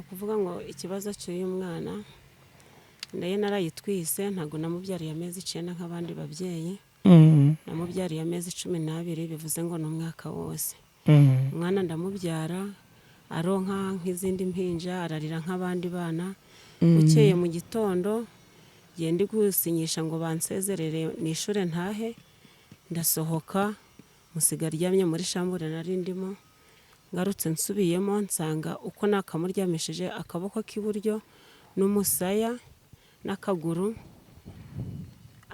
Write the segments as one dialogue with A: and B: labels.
A: Ukuvuga ngo ikibazo cy'uyu mwana, nayo narayitwise, ntabwo namubyariye amezi 9 nk'abandi babyeyi. Namubyariye amezi 12, bivuze ngo ni umwaka wose. Umwana ndamubyara, aronka nk'izindi mpinja, ararira nk'abandi bana. Bukeye mu gitondo ngiye ndi gusinyisha ngo bansezerere nishure ntahe, ndasohoka musiga aryamye muri chambre nari ndimo. Ngarutse nsubiyemo nsanga uko nakamuryamishije, akaboko k'iburyo n'umusaya n'akaguru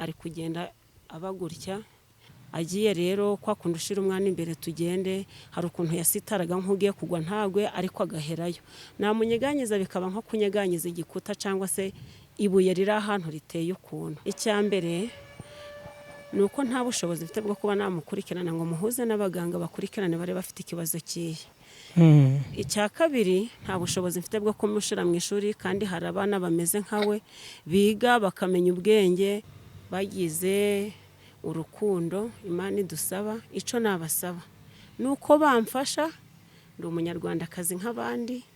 A: ari kugenda aba gutya. Agiye rero kwa kundi ushira umwana imbere tugende, hari ukuntu yasitaraga nk'ugiye kugwa ntagwe, ariko agaherayo. Namunyeganyiza bikaba nko kunyeganyiza igikuta cyangwa se ibuye riri ahantu riteye ukuntu. Icya mbere ni uko nta bushobozi mfite bwo kuba namukurikirana ngo muhuze n'abaganga bakurikirane bari bafite ikibazo kihe. Icya kabiri, nta bushobozi mfite bwo kumushyira mu ishuri, kandi hari abana bameze nkawe biga bakamenya ubwenge, bagize urukundo Imana idusaba. Icyo nabasaba ni uko bamfasha, ndi umunyarwandakazi nk'abandi,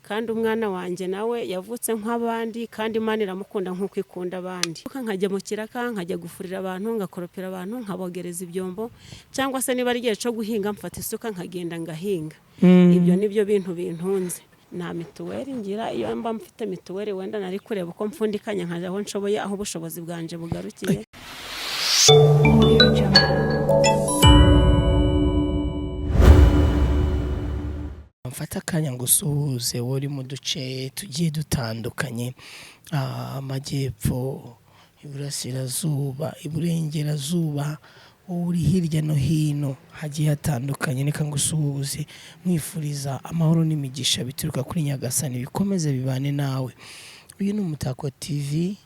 A: kandi umwana wanjye nawe yavutse nk'abandi, kandi Imana iramukunda nk'uko ikunda abandi. Nkajya mu kiraka, nkajya gufurira abantu, ngakoropera abantu, nkabogereza ibyombo, cyangwa se niba ari igihe cyo guhinga mfata isuka nkagenda ngahinga. Ibyo ni byo bintu bintunze. Nta mituweli ngira. Iyo mba mfite mituweli wenda nari kureba uko mfundikanya nkajya aho nshoboye, aho ubushobozi bwanjye bugarukiye.
B: Mfata akanya ngo usuhuze wowe uri mu duce tugiye dutandukanye, amajyepfo, iburasirazuba, iburengerazuba, wowe uri hirya no hino hagiye hatandukanye, reka ngusuhuze mwifuriza amahoro n'imigisha bituruka kuri Nyagasani bikomeze bibane nawe. Uyu ni Umutako TV,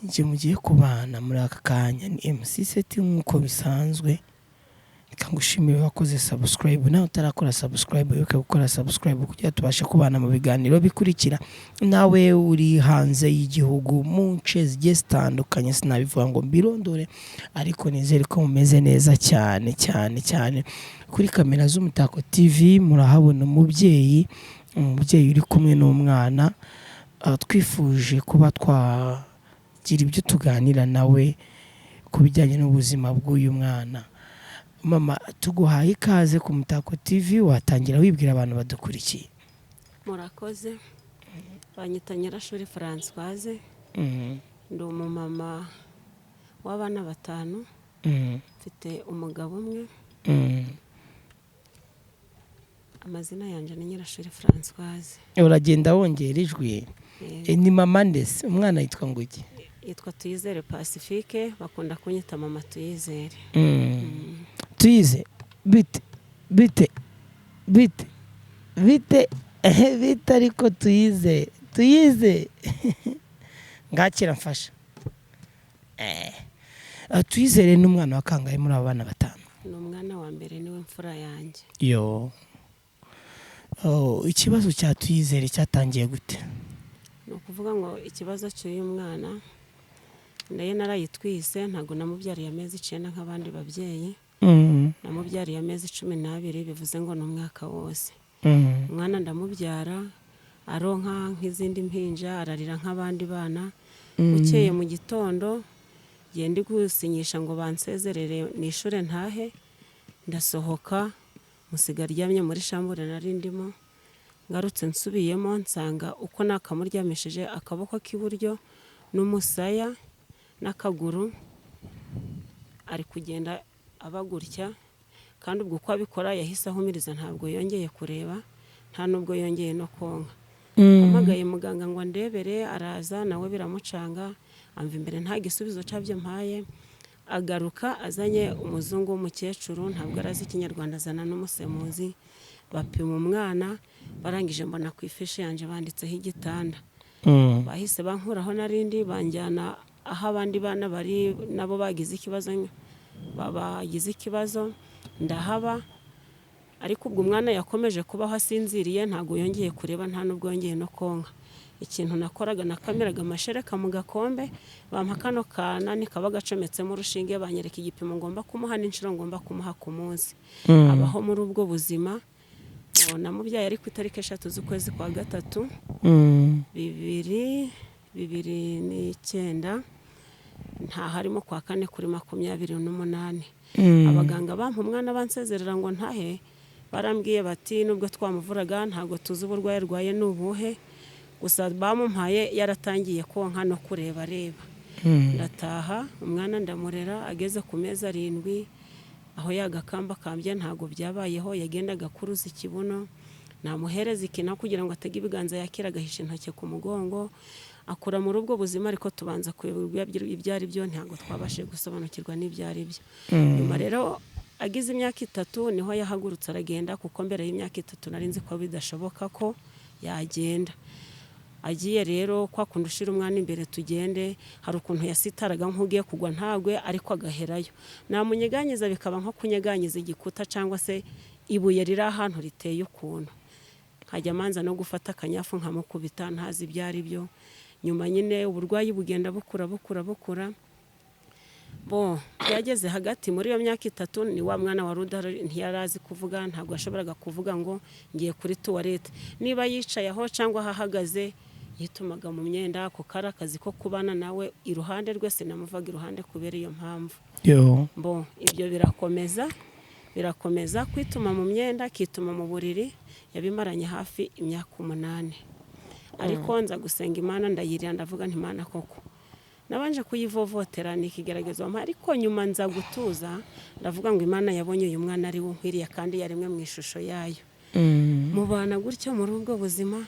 B: njye mugiye kubana muri aka kanya ni MC Seti nk'uko bisanzwe. Reka ngushimire wakoze subscribe, nawe utarakora subscribe wibuke gukora subscribe kugira tubashe kubana mu biganiro bikurikira. Nawe uri hanze y'igihugu mu nce zigiye zitandukanye, sinabivuga ngo mbirondore, ariko nizere ko mumeze neza cyane cyane cyane. Kuri kamera z'Umutako TV murahabona umubyeyi, umubyeyi uri kumwe n'umwana. Twifuje kuba twagira ibyo tuganira nawe ku bijyanye n'ubuzima bw'uyu mwana. Mama, tuguhaye ikaze ku Mutako TV, watangira wibwira abantu badukurikiye.
A: Murakoze. Banyita Nyirashuri Francoise, ndi umumama w'abana 5, mfite umugabo umwe. Amazina yanjye ni Nyirashuri Francoise.
B: Uragenda wongera ijwi. Ni mama ndetse umwana yitwa nguki?
A: Yitwa Tuyizere Pacifique, bakunda kunyita mama Tuyizere.
B: Tuyize, bite bite bite bite bite, ariko tuyize tuyize ngakira mfasha. Tuyizere ni umwana wa kangahe muri aba bana 5?
A: Ni umwana wa mbere, niwe mfura yanjye.
B: Yo, ikibazo cya Tuyizere cyatangiye gute?
A: Ni ukuvuga ngo ikibazo cy'uyu mwana, nayo narayitwise, ntabwo namubyariye amezi 9 nk'abandi babyeyi. Namubyariye amezi 12, bivuze ngo ni umwaka wose. Umwana ndamubyara, aronka nk'izindi mpinja, ararira nk'abandi bana. Bukeye mu gitondo ngiye ndi gusinyisha ngo bansezerere nishure ntahe, ndasohoka musiga aryamye muri chambre nari ndimo. Ngarutse nsubiyemo nsanga uko nakamuryamishije, akaboko k'iburyo n'umusaya n'akaguru ari kugenda aba gutya, kandi ubwo uko abikora yahise ahumiriza, ntabwo yongeye kureba, nta nubwo yongeye no konka. Mpamagaye muganga ngo andebere, araza nawe biramucanga, amva imbere nta gisubizo cyabyo mpaye. Agaruka azanye umuzungu w'umukecuru, ntabwo arazi ikinyarwanda, azana n'umusemuzi, bapima umwana. Barangije mbona ku ifishi yanjye banditseho igitanda. Bahise bankuraho narindi, banjyana aho abandi bana bari nabo bagize ikibazo, bagize ikibazo ndahaba. Ariko ubwo umwana yakomeje kubaho asinziriye, ntabwo yongeye kureba, nta nubwo yongeye no konka. Ikintu nakoraga, nakamiraga amashereka mu gakombe, bampa kano kanani kaba gacometsemo urushinge, banyereka igipimo ngomba kumuha n'inshuro ngomba kumuha ku munsi. Abaho muri ubwo buzima. Namubyaye ari ku itariki 3 z'ukwezi kwa 3 2009, nta harimo kwa 4 kuri 28. Abaganga bampa umwana bansezerera ngo ntahe, barambwiye bati nubwo twamuvuraga ntabwo tuzi uburwayi arwaye ni ubuhe, gusa bamumpaye yaratangiye konka no kureba areba. Ndataha umwana ndamurera, ageze ku mezi 7 aho yagakambakambye ntabwo byabayeho, yagendaga akuruza ikibuno, namuhereza ikintu kugira ngo atege ibiganza yakira agahisha intoki ku mugongo, akura muri ubwo buzima. Ariko tubanza kuyoberwa ibyo ari byo, ntabwo twabashije gusobanukirwa n'ibyo ari byo. Nyuma rero agize imyaka 3 niho yahagurutse aragenda, kuko mbere y'imyaka 3 nari nzi ko bidashoboka ko yagenda. Agiye rero kwa kundi ushira umwana imbere tugende, hari ukuntu yasitaraga nk'ugiye kugwa ntagwe, ariko agaherayo. Namunyeganyiza bikaba nko kunyeganyiza igikuta cyangwa se ibuye riri ahantu riteye ukuntu. Nkajya manza no gufata akanyafu nkamukubita ntazi ibyo ari byo. Nyuma nyine uburwayi bugenda bukura bukura bukura. Bo byageze hagati muri iyo myaka 3 ni wa mwana wa Ruda ntiyarazi kuvuga, ntabwo yashoboraga kuvuga ngo ngiye kuri tuwarete. Niba yicaye aho cyangwa ahahagaze yitumaga mu myenda, ako kari akazi ko kubana nawe iruhande rwe, sinamuvaga iruhande kubera iyo mpamvu. Bo ibyo birakomeza birakomeza, kwituma mu myenda akituma mu buriri, yabimaranye hafi imyaka 8. Ariko nza gusenga Imana ndayirira, ndavuga nti Imana koko nabanje kuyivovotera ni ikigaragazo, ariko nyuma nza gutuza ndavuga ngo Imana yabonye uyu mwana ari we nkwiriye kandi yaremwe mu ishusho yayo. Mubana gutyo muri ubwo buzima,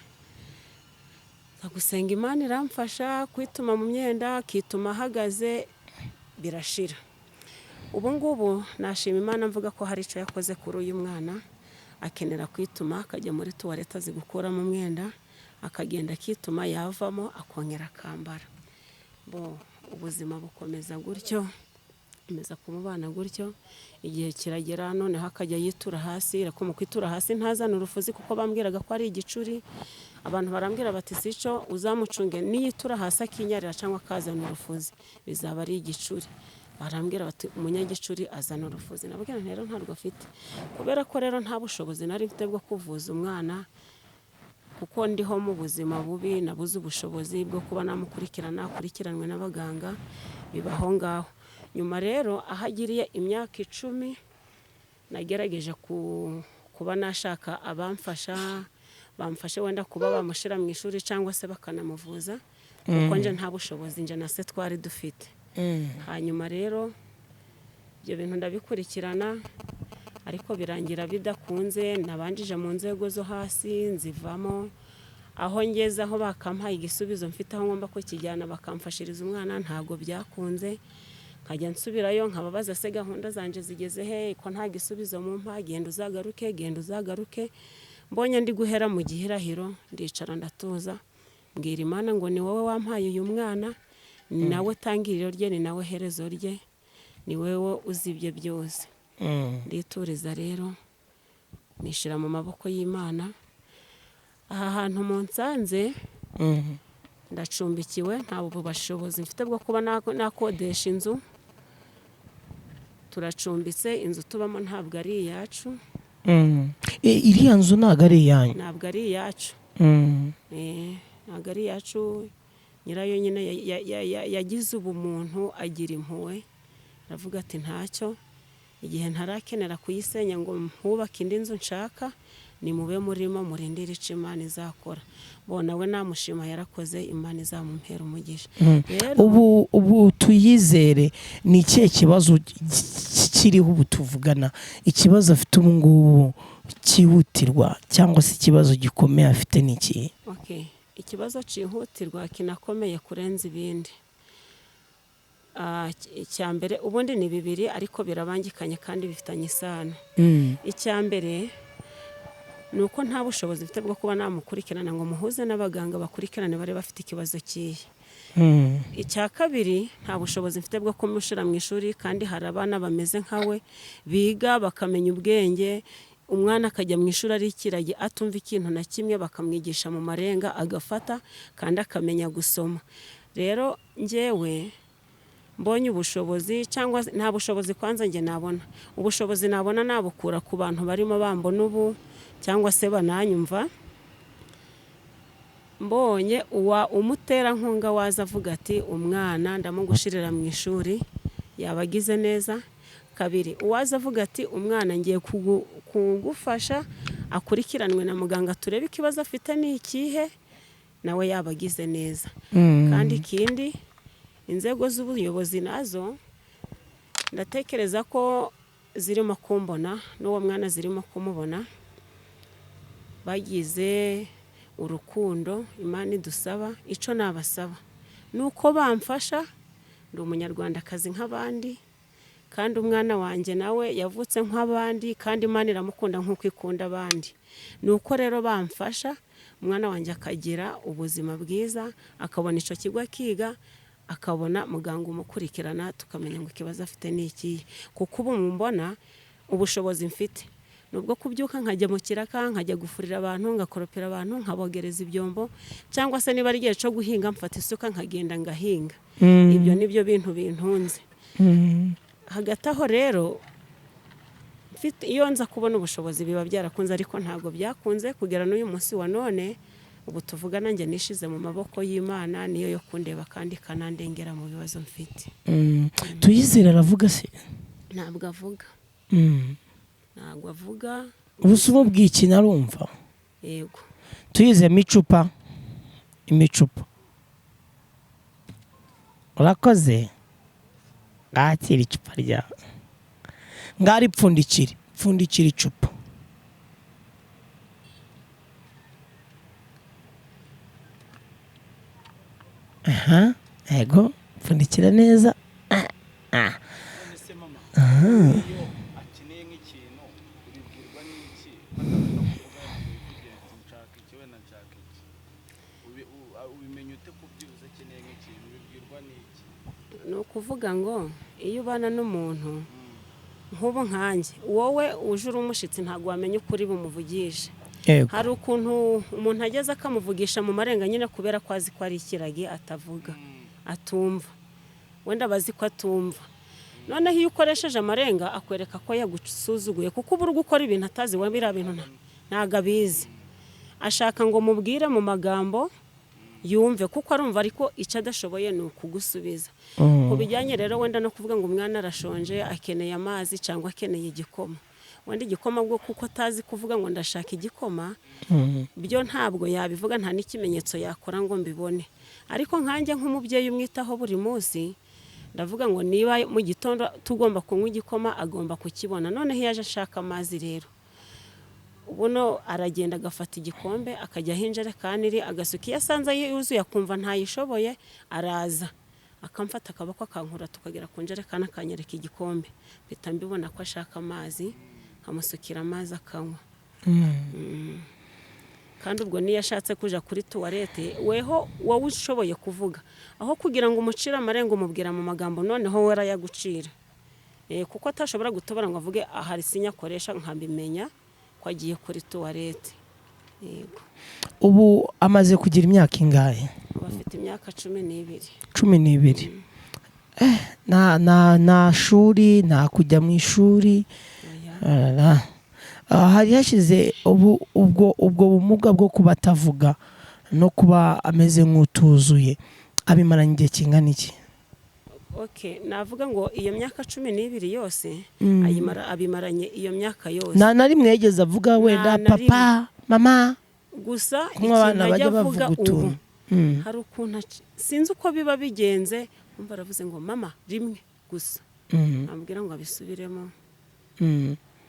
A: nza gusenga Imana iramfasha kwituma mu myenda akituma ahagaze birashira. Ubu ngubu nashima Imana mvuga ko hari icyo yakoze kuri uyu mwana. Akenera kwituma akajya muri tuwarete azi gukuramo umwenda, akagenda akituma, yavamo akongera akambara. Bo ubuzima bukomeza gutyo, komeza kumubana gutyo, igihe kiragera noneho akajya yitura hasi. Ariko mu kwitura hasi ntazana urufuzi, kuko bambwiraga ko ari igicuri. Abantu barambwira bati sico uzamucunge niyitura hasi akinyarira cyangwa akazana urufuzi bizaba ari igicuri. Barambwira bati umunyagicuri azana urufuzi. Nabwira rero ntarwo afite, kubera ko rero nta bushobozi nari mfite bwo kuvuza umwana, kuko ndiho mu buzima bubi, nabuze ubushobozi bwo kuba namukurikirana akurikiranwe n'abaganga, bibaho ngaho. Nyuma rero aho agiriye imyaka 10 nagerageje kuba nashaka abamfasha, bamfashe wenda kuba bamushyira mu ishuri cyangwa se bakanamuvuza, kuko nje nta bushobozi nje na se twari dufite. Hanyuma rero ibyo bintu ndabikurikirana, ariko birangira bidakunze. Nabanjije mu nzego zo hasi nzivamo, aho ngeze aho bakampaye igisubizo mfite aho ngomba kukijyana bakamfashiriza umwana, ntabwo byakunze. Nkajya nsubirayo nkababaza se gahunda zanje zigeze he, ko nta gisubizo mumpa, genda uzagaruke, genda uzagaruke. Mbonye ndi guhera mu gihirahiro, ndicara ndatuza, mbwira Imana ngo ni wowe wampaye uyu mwana, ni nawe tangiriro rye, ni nawe herezo rye, ni wowe uzi ibye byose. Ndituriza rero nishira mu maboko y'Imana. Aha hantu munsanze ndacumbikiwe, nta bushobozi mfite bwo kuba nakodesha inzu. Turacumbitse, inzu tubamo ntabwo ari iyacu.
B: Iriya nzu ntabwo ari iyanyu?
A: Ntabwo ari iyacu. Ntabwo ari iyacu. Nyirayo nyine yagize ubumuntu, agira impuhwe, aravuga ati ntacyo, igihe ntarakenera kuyisenya ngo mpubake indi nzu nshaka, ni mube murimo murindire icyo Imana izakora. Bo nawe namushima yarakoze, Imana izamumpera umugisha.
B: Ubu tuyizere ni ikihe kibazo kiriho ubu tuvugana? Ikibazo afite ubu ngubu cyihutirwa cyangwa se ikibazo gikomeye afite ni ikihe?
A: Ikibazo cyihutirwa kinakomeye kurenza ibindi, icya mbere ubundi ni bibiri ariko birabangikanye kandi bifitanye isano. Icya mbere ni uko nta bushobozi mfite bwo kuba namukurikirana ngo muhuze n'abaganga bakurikirane bari bafite ikibazo kihe. Icya kabiri, nta bushobozi mfite bwo kumushyira mu ishuri, kandi hari abana bameze nkawe biga bakamenya ubwenge. Umwana akajya mu ishuri ari ikiragi atumva ikintu na kimwe, bakamwigisha mu marenga agafata kandi akamenya gusoma. Rero njyewe mbonye ubushobozi cyangwa nta bushobozi, kwanza njye nabona ubushobozi nabona nabukura ku bantu barimo bambona ubu. cyangwa se bananyumva, mbonye uwa umuterankunga waza avuga ati umwana ndamugushirira mu ishuri, yaba agize neza. Kabiri, uwaza avuga ati umwana ngiye kugufasha akurikiranwe na muganga turebe ikibazo afite ni ikihe, nawe yaba agize neza. Kandi ikindi, inzego z'ubuyobozi nazo ndatekereza ko zirimo kumbona n'uwo mwana zirimo kumubona, bagize urukundo Imana idusaba. Icyo nabasaba ni uko bamfasha, ndi umunyarwandakazi nk'abandi, kandi umwana wanjye nawe yavutse nk'abandi, kandi Imana iramukunda nk'uko ikunda abandi. Ni uko rero bamfasha umwana wanjye akagira ubuzima bwiza, akabona icyo kigo akiga, akabona muganga umukurikirana, tukamenya ngo ikibazo afite ni ikihe. Kuko ubu mbona ubushobozi mfite nubwo kubyuka nkajya mu kiraka, nkajya gufurira abantu, ngakoropera abantu, nkabogereza ibyombo, cyangwa se niba ari igihe cyo guhinga mfata isuka nkagenda ngahinga. Ibyo nibyo bintu bintunze. Hagati aho rero mfite, iyo nza kubona ubushobozi biba byarakunze, ariko ntabwo byakunze kugera n'uyu munsi wa none. Ubu tuvugana njye nishize mu maboko y'Imana, niyo yo kundeba kandi ikanandengera mu bibazo mfite.
B: Tuyizere aravuga se?
A: Ntabwo avuga. Ntabwo avuga.
B: Ubu se umubwiye ikintu arumva?
A: Yego.
B: Tuyizemo icupa, imicupa. Urakoze, ngakira icupa ryawe, ngari pfundikire, pfundikira icupa. Aha, yego, pfundikira neza.
C: None se mama, iyo akeneye nk'ikintu ubibwirwa n'iki? Ko ataza kuvuga ngo wivugire ati nshaka iki, wenda nshaka iki. Ubimenya ute ko byibuze akeneye nk'ikintu? Ubibwirwa n'iki?
A: Ni ukuvuga ngo iyo ubana n'umuntu nk'ubu nkanjye, wowe uje uri umushyitsi ntabwo wamenya ukuri bumuvugishe.
B: Yego.
A: Hari ukuntu umuntu ageze akamuvugisha mu marenga nyine, kubera ko azi ko ari ikiragi atavuga, atumva, wenda abazi ko atumva. Noneho iyo ukoresheje amarenga akwereka ko yagusuzuguye, kuko uba uri gukora ibintu atazi, we biriya bintu ntabwo abizi. Ashaka ngo mubwire mu magambo yumve, kuko arumva, ariko icyo adashoboye ni ukugusubiza. Ku bijyanye rero wenda no kuvuga ngo umwana arashonje, akeneye amazi cyangwa akeneye igikoma, wenda igikoma bwo kuko atazi kuvuga ngo ndashaka igikoma, byo ntabwo yabivuga, nta n'ikimenyetso yakora ngo mbibone. Ariko nkanjye nk'umubyeyi umwitaho buri munsi, ndavuga ngo niba mu gitondo tugomba kunywa igikoma, agomba kukibona. Noneho iyo aje ashaka amazi rero, ubuno aragenda agafata igikombe, akajya aho injerekani iri, agasuka. Iyo asanze yuzuye akumva ntayishoboye, araza akamfata akaboko akankura, tukagera ku njerekani akanyereka igikombe, mpita mbibona ko ashaka amazi, nkamusukira amazi akanywa. Kandi ubwo niyo ashatse kuja kuri tuwarete, weho wowe ushoboye kuvuga, aho kugira ngo umucire amarenga umubwira mu magambo, noneho we arayagucira. Kuko atashobora gutobora ngo avuge ahari sinya akoresha, nkabimenya ko agiye kuri tuwarete. Yego.
B: Ubu amaze kugira imyaka ingahe?
A: Ubu afite imyaka 12.
B: 12. Nta shuri, nta kujya mu ishuri.
A: Oya.
B: Arara. Hari hashize ubu ubwo bumuga bwo kuba atavuga no kuba ameze nk'utuzuye, abimaranye igihe kingana iki?
A: Okay, navuga ngo iyo myaka 12 yose abimaranye iyo myaka yose.
B: Nta na rimwe yigeze avuga wenda
A: na rimwe.
B: papa, mama,
A: Gusa
B: kumwe abana
A: ikintu ajya
B: bajya
A: avuga
B: bavuga
A: ubu,
B: utuntu.
A: Hari ukuntu sinzi uko biba bigenze, umva aravuze ngo mama rimwe gusa. Ambwira ngo abisubiremo.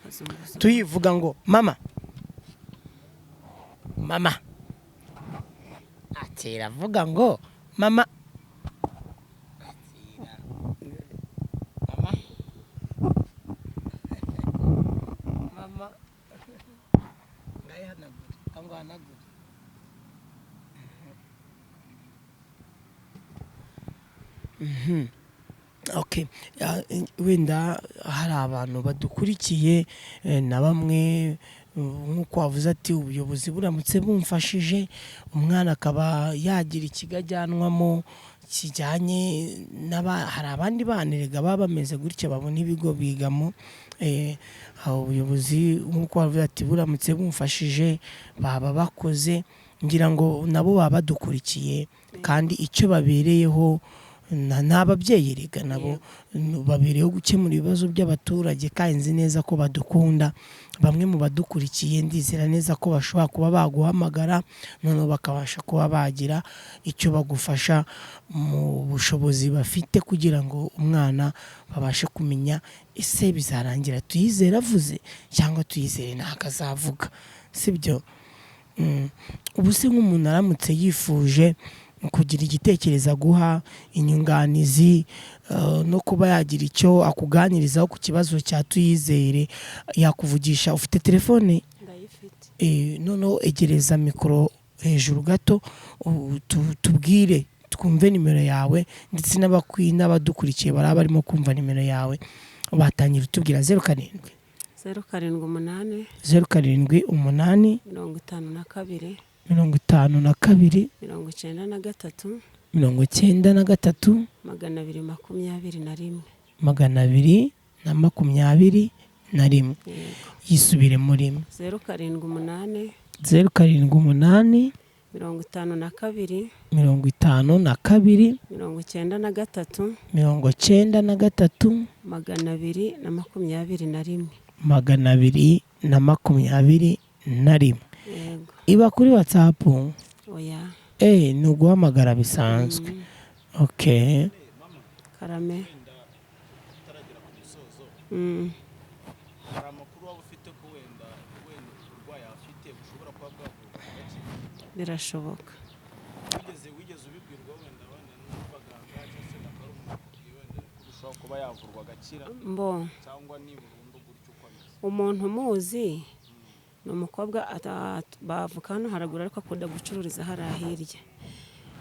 A: Azunguza.
B: Tuyivuga ngo mama, mama, atera avuga ngo mama. Atera. Mama, mama, ngayihanagure cyangwa uhanagure. Okay. Wenda hari abantu badukurikiye, na bamwe, nk'uko wavuze ati ubuyobozi buramutse bumfashije umwana akaba yagira ikigo ajyanwamo Kijyanye hari abandi bana erega baba bameze gutya, babona ibigo bigamo. Aho ubuyobozi, nk'uko bavuga ati buramutse bumfashije baba bakoze, ngira ngo nabo baba badukurikiye, kandi icyo babereyeho ni ababyeyi erega nabo babereyeho gukemura ibibazo by'abaturage. Kandi nzi neza ko badukunda. Bamwe mu badukurikiye, ndizera neza ko bashobora kuba baguhamagara, noneho bakabasha kuba bagira icyo bagufasha mu bushobozi bafite, kugira ngo umwana babashe kumenya ese bizarangira Tuyizere avuze cyangwa Tuyizere ntabwo azavuga, sibyo? Ubu se nk'umuntu aramutse yifuje kugira igitekerezo aguha, inyunganizi, no kuba yagira icyo akuganirizaho ku kibazo cya Tuyizere, yakuvugisha? Ufite telefone?
A: Ndayifite.
B: Noneho egereza mikoro hejuru gato, tubwire twumve nimero yawe, ndetse n'abadukurikiye baraba barimo kumva nimero yawe. Batangira utubwira 07.
A: 078.
B: 078.
A: 52.
B: 52.
A: 93.
B: 93.
A: 221.
B: 221.
A: Yego.
B: Yisubire rimwe.
A: 078.
B: 078.
A: 52.
B: 52.
A: 93.
B: 93.
A: 221.
B: 221.
A: Yego.
B: Iba kuri WhatsApp?
A: Oya.
B: Ni uguhamagara bisanzwe. Okay.
A: Karame.
C: Wenda utaragera ku musozo, hari amakuru waba ufite ko wenda uburwayi afite bushobora kuba bwavurwa bugakira?
A: Birashoboka.
C: Wigeze ubibwirwa wenda n'abaganga, cyangwa se akaba ari umuntu wakubwiye wenda ko ushobora kuba yavurwa agakira,
A: Mbo
C: cyangwa ni burundu gutyo uko ameze?
A: Umuntu umuzi ni umukobwa bavuka hano haraguru, ariko akunda gucururiza hariya hirya.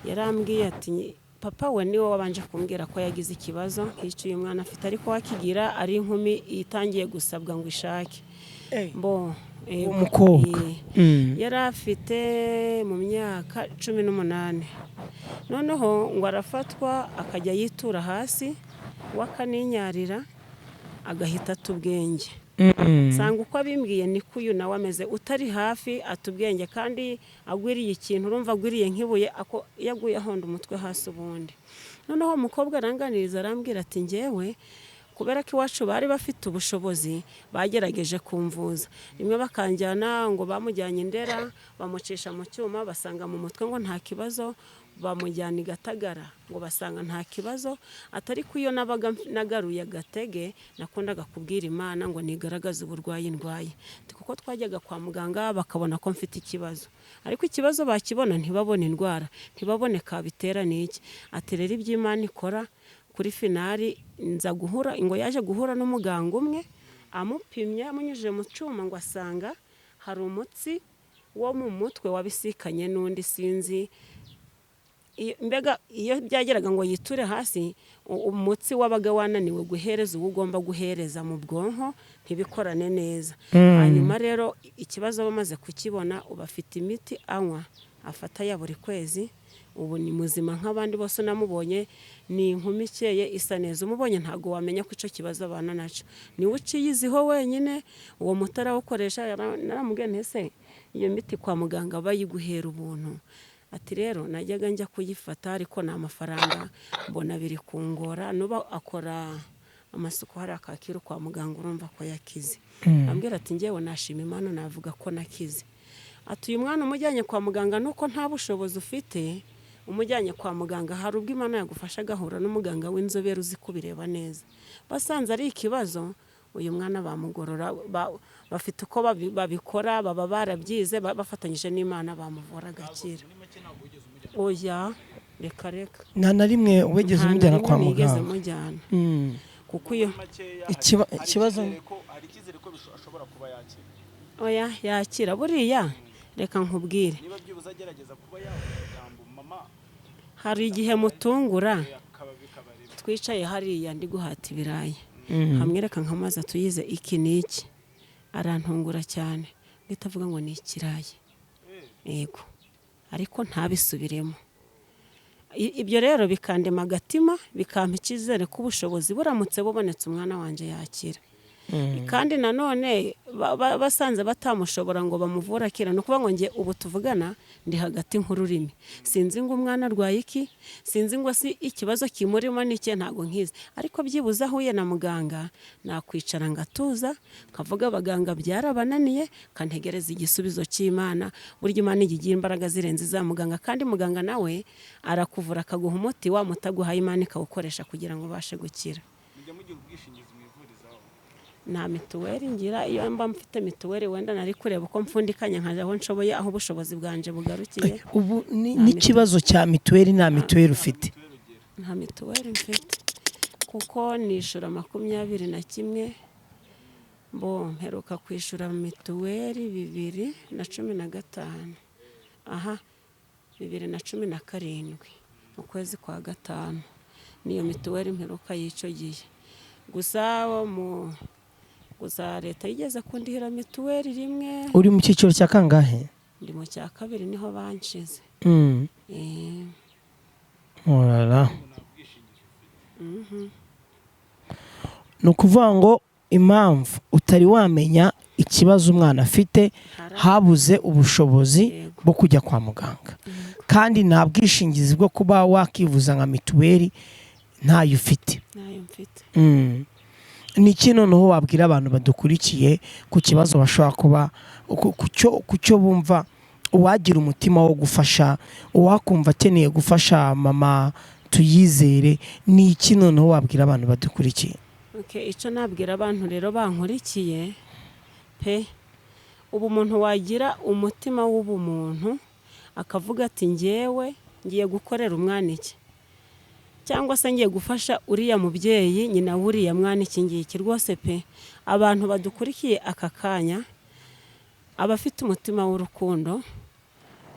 A: Yarambwiye ati papa we niwe wabanje kumbwira ko yagize ikibazo nk'icyo uyu mwana afite, ariko wakigira ari inkumi itangiye gusabwa ngo ishake. Mbo
B: Uwo mukobwa.
A: Yari afite mu myaka 18. Noneho ngo arafatwa akajya yitura hasi, we akaninyarira, agahita ata ubwenge. Nsanga uko abimbwiye niko uyu nawe ameze, utari hafi ata ubwenge, kandi agwiriye ikintu, urumva agwiriye nk'ibuye, iyo aguye ahonda umutwe hasi ubundi. Noneho umukobwa aranganiriza, arambwira ati njyewe kubera ko iwacu bari bafite ubushobozi, bagerageje kumvuza rimwe bakanjyana, ngo bamujyanye i Ndera, bamucisha mu cyuma, basanga mu mutwe ngo nta kibazo, bamujyana i Gatagara ngo basanga nta kibazo. Atari ko iyo nabaga nagaruye agatege, nakundaga kubwira Imana ngo nigaragaze uburwayi ndwaye. Ati kuko twajyaga kwa muganga bakabona ko mfite ikibazo, ariko ikibazo bakibona ntibabone indwara, ntibabone kabitera n'iki. Ati rero iby'Imana ikora kuri finali, nza guhura, ngo yaje guhura n'umuganga umwe amupimye, amunyujije mu cyuma, ngo asanga hari umutsi wo mu mutwe wabisikanye n'undi, sinzi. Mbega iyo byageraga ngo yiture hasi, umutsi wabaga wananiwe guhereza uwo ugomba guhereza mu bwonko, ntibikorane neza. Hanyuma rero ikibazo bamaze kukibona, ubu afite imiti anywa, afata ya buri kwezi. Ubu ni muzima nk'abandi bose. Unamubonye ni inkumi ikeye, isa neza. Umubonye ntabwo wamenya ko icyo kibazo abana nacyo, niwe uciyiziho wenyine. Uwo muti arawukoresha. Naramubwiye nti ese iyo miti kwa muganga bayiguhera ubuntu? Ati rero najyaga njya kuyifata, ariko ni amafaranga, mbona biri kungora. Nuba akora amasuku hariya Kacyiru kwa muganga. Urumva ko yakize. Ambwira ati njyewe nashima Imana, navuga ko nakize. Ati uyu mwana umujyanye kwa muganga, nuko nta bushobozi ufite, umujyanye kwa muganga, hari ubwo Imana yagufasha agahura n'umuganga w'inzobere uzi kubireba neza, basanze ari ikibazo, uyu mwana bamugorora, bafite uko babikora, baba barabyize, bafatanyije n'Imana bamuvura agakira.
C: Muri make ntabwo wigeze umujyana?
A: Oya, reka reka.
B: Nta na rimwe wigeze
A: Nta na
B: umujyana
A: rimwe
B: kwa
A: nigeze
B: muganga?
A: mujyana, kuko iyo
C: Muri makeya, hari icyizere ko ashobora kuba yakira?
A: Oya, yakira buriya, reka nkubwire.
C: Niba byibuze agerageza kuba yavuga ijambo mama.
A: Hari igihe mutungura.
C: Akaba bikaba rimwe.
A: Twicaye hariya ndi guhata ibirayi, hamwereka nk'amazi, atuyize iki n'iki, arantungura cyane, guhita avuga ngo ni ikirayi. Yego, ariko ntabisubiremo. Ibyo rero bikandema agatima, bikampa icyizere ko ubushobozi buramutse bubonetse umwana wanjye yakira. Kandi nanone basanze batamushobora ngo bamuvure akira, ni ukuvuga ngo njye ubu tuvugana ndi hagati nk'ururimi, sinzi ngo umwana arwaye iki, sinzi ngo si ikibazo kimurimo n'iki, ntabwo nkizi. Ariko byibuze ahuye na muganga nakwicara ngatuza, nkavuga abaganga byarabananiye, kantegereza igisubizo cy'Imana. Burya Imana ijya igira imbaraga zirenze iza muganga, kandi muganga nawe arakuvura akaguha umuti, wa muti aguhaye Imana ikawukoresha kugira ngo ubashe gukira.
C: Mujya mugira ubwishingizi mwivurizaho?
A: Nta mituweli ngira. Iyo mba mfite mituweli wenda nari kureba uko mfundikanya nkajya aho nshoboye, aho ubushobozi bwanje bugarukiye.
B: Ubu n'ikibazo cya mituweli, nta mituweli ufite?
A: Nta mituweli mfite, kuko nishura 21. Bo mperuka kwishyura mituweli 2015, aha 2017 mu kwezi kwa gatanu, niyo mituweli mperuka y'icyo gihe. Gusa mu gusa leta yigeze kundihira mituweli rimwe.
B: Uri mu cyiciro cya kangahe?
A: Ndi mu cya kabiri, niho banshize.
B: Orara. Ni ukuvuga ngo impamvu utari wamenya ikibazo umwana afite, habuze ubushobozi bwo kujya kwa muganga, kandi nta bwishingizi bwo kuba wakivuza nka mituweli ntayo ufite.
A: Ntayo mfite.
B: Ni iki noneho wabwira abantu badukurikiye ku kibazo bashobora kuba ku cyo bumva, uwagira umutima wo gufasha, uwakumva akeneye gufasha mama Tuyizere, ni iki noneho wabwira abantu badukurikiye?
A: Okay, icyo nabwira abantu rero bankurikiye pe, ubu umuntu wagira umutima w'ubumuntu akavuga ati njyewe ngiye gukorera umwana iki, cyangwa se ngiye gufasha uriya mubyeyi nyina w'uriya mwana iki ngiki, rwose pe, abantu badukurikiye aka kanya, abafite umutima w'urukundo,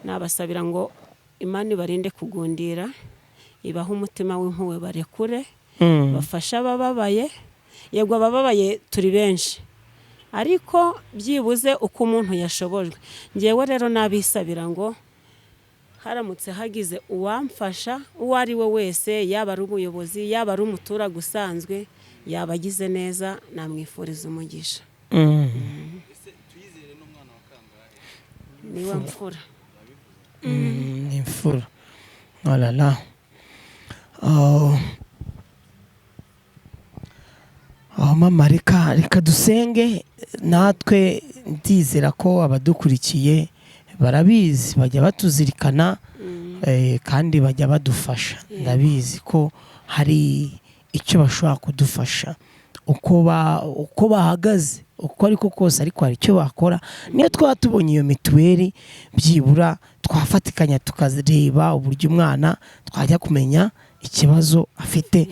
A: nabasabira ngo Imana ibarinde kugundira, ibahe umutima w'impuhwe, barekure bafashe abababaye. Yego abababaye turi benshi, ariko byibuze uko umuntu yashobojwe. Ngewe rero nabisabira ngo haramutse hagize uwamfasha uwo ari we wese, yaba ari umuyobozi, yaba ari umuturage usanzwe, yaba agize neza, namwifuriza umugisha.
C: Ese Tuyizere n'umwana wa kangahe?
A: Niwe mfura.
B: Ni imfura. Olala. Oh. Oh, mama, reka dusenge natwe. Ndizera ko abadukurikiye barabizi, bajya batuzirikana, kandi bajya badufasha. Ndabizi ko hari icyo bashobora kudufasha uko bahagaze, uko ariko kose, ariko hari icyo bakora. Niyo twaba tubonye iyo mituweli, byibura twafatikanya tukareba uburyo umwana twajya kumenya ikibazo afite,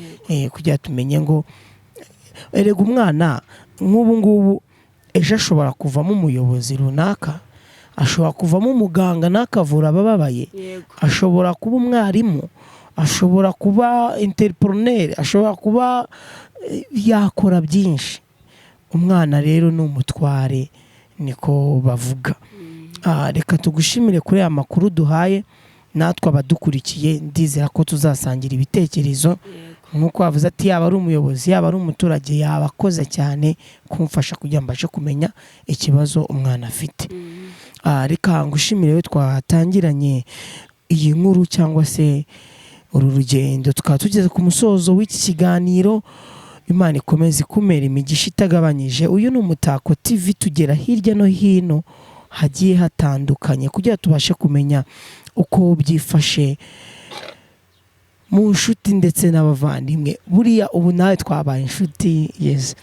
B: kugira tumenye ngo erega umwana nk'ubu ngubu ejo ashobora kuvamo umuyobozi runaka, ashobora kuvamo umuganga n'akavura abababaye, ashobora kuba umwarimu, ashobora kuba entrepreneur, ashobora kuba yakora byinshi. Umwana rero ni umutware, niko bavuga. Reka tugushimire kuri aya makuru duhaye natwe abadukurikiye. Ndizera ko tuzasangira ibitekerezo. Nk'uko wavuze ati yaba ari umuyobozi, yaba ari umuturage, yaba akoze cyane kumfasha kugira ngo mbashe kumenya ikibazo umwana afite. Reka ngushimire rero twatangiranye iyi nkuru cyangwa se uru rugendo, tukaba tugeze ku musozo w'iki kiganiro. Imana ikomeze ikumera imigisha itagabanyije. Uyu ni Umutako TV, tugera hirya no hino hagiye hatandukanye kugira tubashe kumenya uko byifashe mu nshuti ndetse n'abavandimwe. Buriya ubu nawe twabaye inshuti. Yes.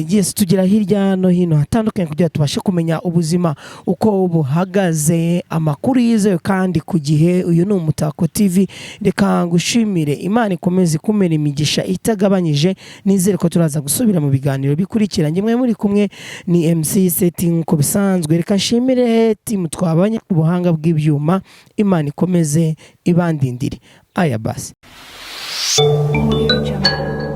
B: Yes, tugera hirya no hino hatandukanye kugira tubashe kumenya ubuzima uko buhagaze, amakuru yizewe kandi ku gihe. Uyu ni Umutako TV. Reka ngushimire, Imana ikomeze ikumera imigisha itagabanyije. Nizere ko turaza gusubira mu biganiro bikurikira. Njye muri kumwe ni MC Seti nk'uko bisanzwe. Reka nshimire team twabanye ku buhanga bw'ibyuma, Imana ikomeze ibandindire. Aya basi.
D: Audio Jungle.